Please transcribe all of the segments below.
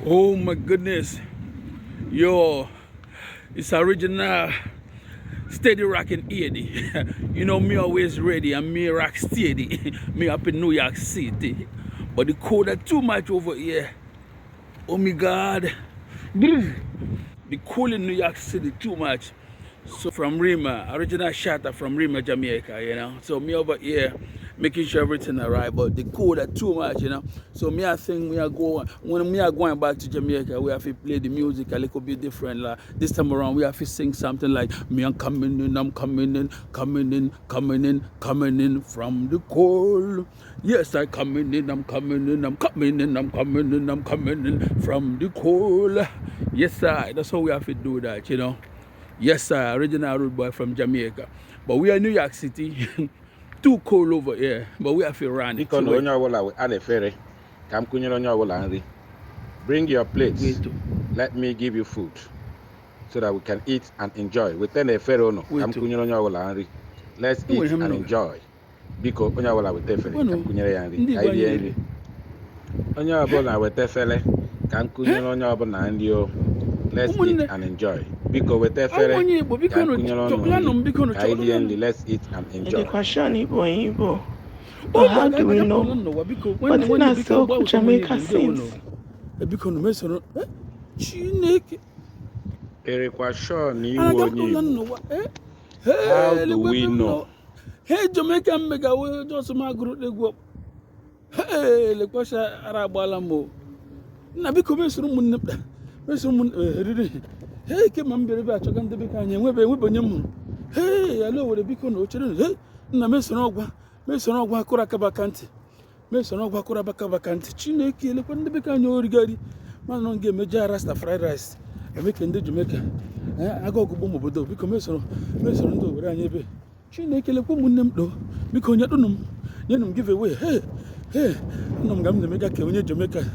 Oh my goodness. Yo, it's original steady rocking 80. You know me always ready and me rock steady. Me up in New York City. But the cold are too much over here. Oh my God. The cold in New York City too much. So from Rima, original shatter from Rima, Jamaica, you know. So me over here making sure everything alright, but the cold are too much, you know. So me I think we are going when we are going back to Jamaica, we have to play the music a little bit different. Like this time around we have to sing something like me I'm coming in, I'm coming in, coming in, coming in, coming in from the cold. Yes, I coming in, I'm coming in, I'm coming in, I'm coming in, I'm coming in from the cold. Yes, sir. That's how we have to do that, you know. Yes, sir, original road boy from Jamaica. But we are in New York City. Too cold over here, but we have to run it. Bring your plates. Let me give you food so that we can eat and enjoy. Let's eat and enjoy. Biko onya wala wetefele kam kunyere ya nri. Ai die nri. Onya obola wetefele kam kunyere onya obola nri o. Let's eat and enjoy. Biko wetefele kam kunyere onu. Ai die nri. Let's eat and enjoy. The question Igbo. But how do we know? But in a so Jamaica sings. The question Igbo. How do we know? Hey, Jamaican mega, we just my group they go up. Hey, the question Arabalamo. Nabiko Mesrum, Mesrum, hey, came and be back to the Becan, we be. Hey, I know what the beacon or children. Hey, Namesanogua, Mesanogua, Kurakabacanti, Mesanogua, Kurabakabacanti, Chineke, the one the Becan, your regarding. Man, don't give me Rasta fried rice. I make in the Jamaica. I go to Bomodo because Meson do Ranyebe. Chineke le kumunnem do because you give away. Hey, no gam the mega ke Jamaica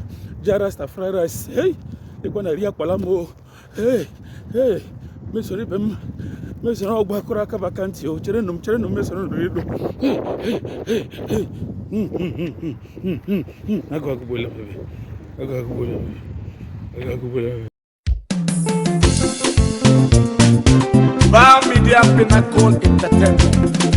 Rasta fried rice. Hey, the one ria palamo. Hey, Mesori bem Meson ogba kuraka vacanti o cherenum Meson do. Hey. I go to Bola. We4We MEDIA Pinnacle Entertainment.